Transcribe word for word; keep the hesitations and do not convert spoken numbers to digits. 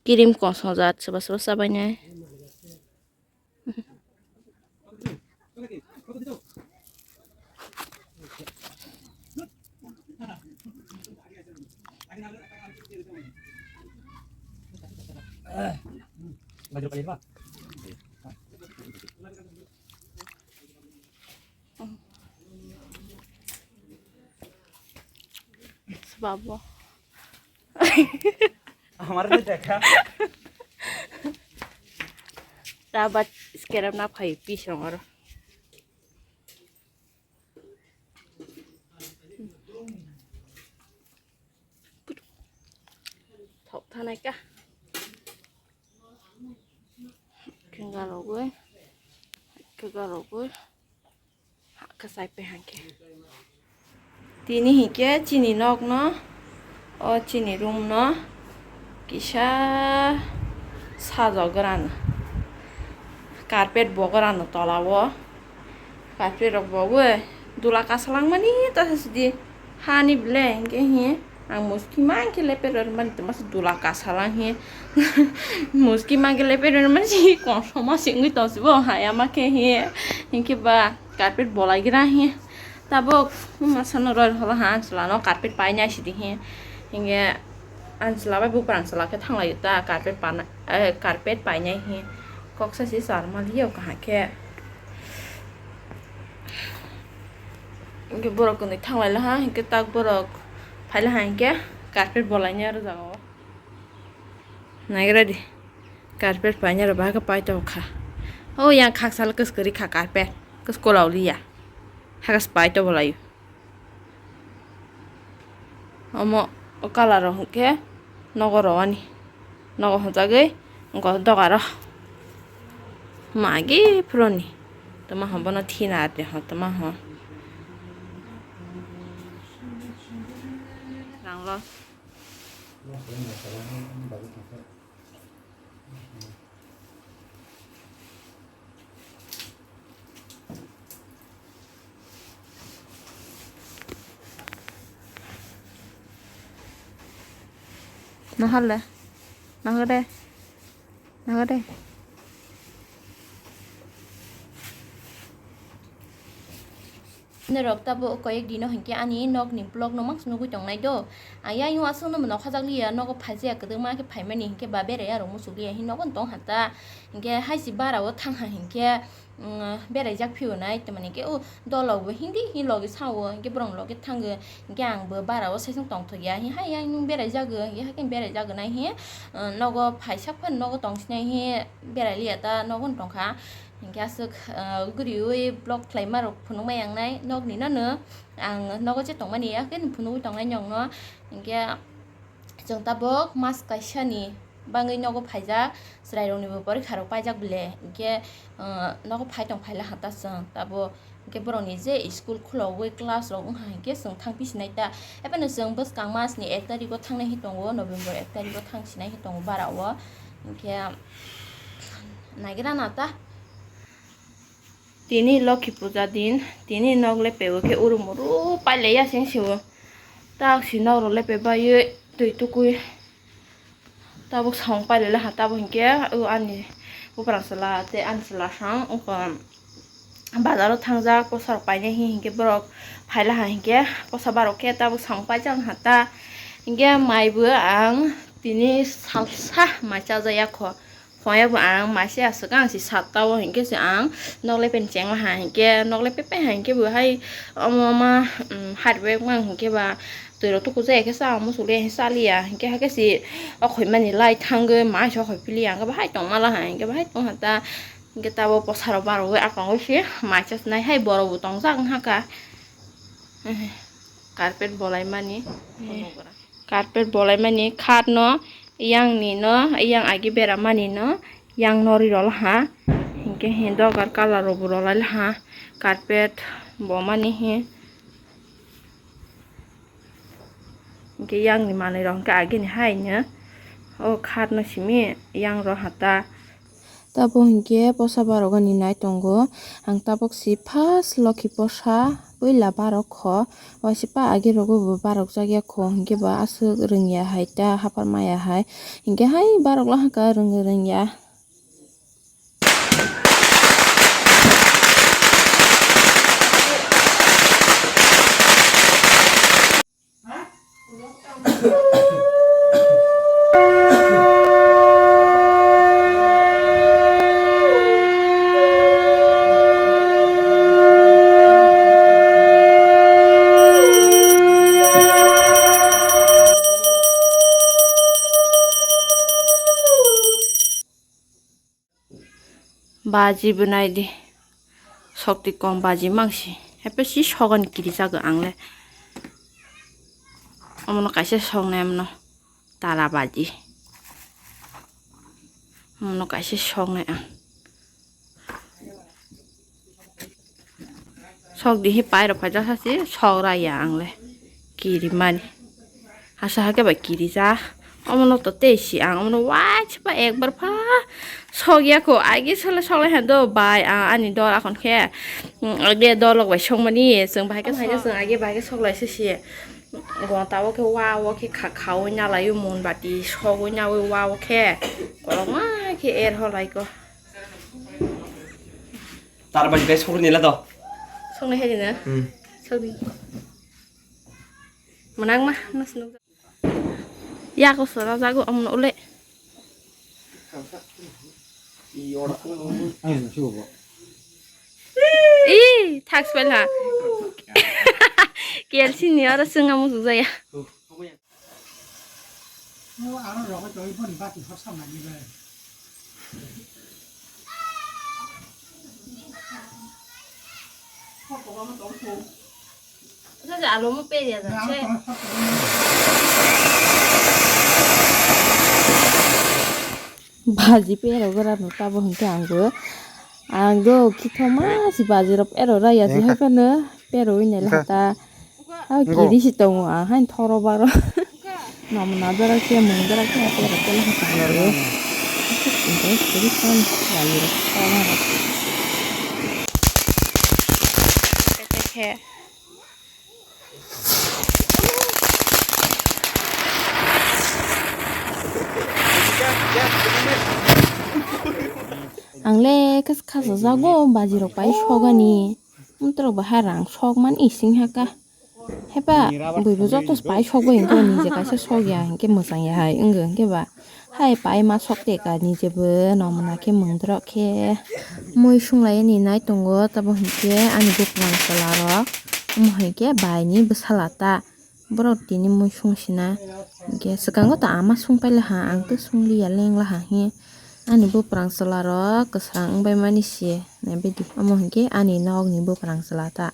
Kirim kosong jat soba soba chabainai. Babo. Amar de dekha. Rabat skerap na phai pisong aro. Thok thanai ka. Khenga rogoi. Khenga rogoi. Kasai pe hangke. Tini hingke chini nok no, o chini room no kisa sajok gorano, carpet bo gorano tola o, carpet rok bo we dula kasalang mani ta sidi hani bele hingke hi. Ang muski mangke lepe rw mani tongma se dula kasalang hi. Muski mangke lepe rw mani si kosoma si wngwi tong si bo haya ma khe hi. Hinkhe ba carpet bolai gira hi. Tabuk masa no rw hola ha ang chwla no carpet painai si di hi. Hinkhe ang chwla bai buprang chwla khe thanglai ta carpet pana, eh, carpet painai hi. Kok sa si char ma liya kaham khe. Hinkhe borok kwnwi thanglai laha, hinkhe tak borok phai laha, hinkhe carpet bolainai aro jaga o. Naigra di, carpet painai aro bahai khe paitokha. O yang khaksa le kwskwrwi kha carpet, kwskolao liya. Hagas paito bolaio. Omo o colour rok hwnkhe nogo rowani, nogo hwnjagwi wngkha dogaro magi phuroni tongma hwn bono thina arte hwn tongma hwn. Ranglo. Naharle? Nahar de? Nahar de? Norok tabuk koyek dino hinkhe ani nokni vlog no mangsa nugwi tongnai do. Ayang aswk no nokha jak liya, nogo phaijak kwdwkma khe phaimani hinkhe ba berai arok muchuk liya hin nogo tong hata. Hinkhe haisi bara o thang ha hinkhe, mm, berai jak phio nai, tamani khe o dolo bo hindi hin logi sao, hinkhe borok logi thango, hinkhe ang bo bara o sesong tongthok ya, hin hai yang nung berai jago, hinkhe haikhe berai jago nai hin, mm, nogo phaisak phano nogo tong sinai hin berai liya ta nogo tong kha. Hinkhe aswk, ah, guriui vlog khlaima rok phunukma yang nai, nokni no no ang nogo je tongmani yakhe phunugwi tongnai nokno. Hinkhe chwng tabuk mas kaisa ni bangwi nogo phaijak, chwrai rok ni bo porikha rok paijak bole, hinkhe, ah, nogo phai tong phaila ha ta chwng tabuk. Hinkhe borok ni je school khulogwi class rok wngkha hinkhe chwng thang pisinai ta. Ephano chwng bwskang mas ni ek tarikh o thangnai hin tongo, November ek tarikh o thang sinai hin tongo bara o. Hinkhe naigra na ta. Tini Lokhi puja din, tini nok le pebo khe uru muru pailai ya seng sio. Tak si nok rok le pebaiwi twi tukui. Tabuk song pailai laha, tabuk hinkhe o ani buprang chwla tei ani chwla sang wngkha bazar o thangjak posa rok painai hin hinkhe borok phai laha hinkhe posa barok khe tabuk song paijak wngkha ta. Hinkhe mai bo ang tini salsa mai chajak ya kho. Phunuyabo ang maise aswk ang si satta o hinkhe se ang nok lepen chengma ha hinkhe nok lepe pe ha hinkhe bo hai omo ma, um, hardware mang hinkhe ba twi rok tuku jaya khe cha muchuk le cha liya hinkhe hakhe se okhoi mani lai thangwi mai se okhoi pili ang khe bahai tongma la ha hinkhe bahai tong ha ta hinkhe tabuk posa rok barogwi akongwi se mai cha nai hai borok bo tongjak wng ha kha. Carpet bolai mani. Carpet bolai mani khat no, yang ni no, yang agi bera mani no, yang nori rol ha. Hinkhe hin dogar colour rok bo rolai ha. Carpet bo mani hi. Hinkhe yang ni manwi rok hinkhe agi ni hai no. O khat no simi yang rok ha ta. Tabuk hinkhe posa barok ani nai tongo. Ang tabuk si first Lokhi posa, puila barok kho, waisa pa age rogo bo barok jak ya kho, hinkhe bo aswk rwngya hai ta, hapar maya hai, hinkhe hai barok lahaka rwngwi rwngya. Baji bo nai di. Sokti kom baji mangsi. Hepe si sogan kiri jago ang le. Omono kaisa soknai omono. Tara baji. Omono kaisa soknai ang. Sok dihi pairok phaijak sasi sok raya ang le kirimani. Hasa hake bai kirija. Omono to tei si ang omono waisa pa ekbar pha sok ya kho. Age sole sok lai hando bai ang ani dol akhon khe, mm, age dol rok bai sokmani chwng bai khe sok. Chwng age bai khe sok lai se si. Gonta o khe wa o khe kha kha o nya lai o mon bati sok o nya o wa o khe. Kolok ma khe er ho lai ko. Tar baj bes hokni la do. Soknai hai dina. Hmm. Sokdi. Mwnang ma, nas nuk. Ya ko sora jago amno ule. Ih, thaks pala. K L C ni oro swnga musuk jaya. Baji pero gora no tabo hwnkhe ang bo. Ang do khithoma si baji rok pero raya si hai phano pero wi nai le hata. Ah, kiri si tongo ang hain thoro baro. Nom na dara khe mung dara khe ate rok khe lehang kha khe. Asuk interest kiri san baji rok thoro baro. Ang le khas khas jago baji rok pai sogani. Umtrok bahai rang sok man ising haka. Hepa, buibo joto pai sok bai hwnkhe o nije kaisa sok ya hwnkhe mwchang ya hai wngkha hwnkhe ba. Hai pai ma sok te ka nije bo nom na khe mungdrok khe. Mui sung lai ani nai tongo tabo hwnkhe ani buphang chwla rok. Omo hwnkhe bai ni bwsala ta. Borok tini mui sung sina. Hwnkhe swkango to ama sung pai laha ang to sung liya leng laha he. Ani buphang chwla rok kwsang wng bai mani se. Nai bidi omo hwnkhe ani nok ni buphang chwla ta.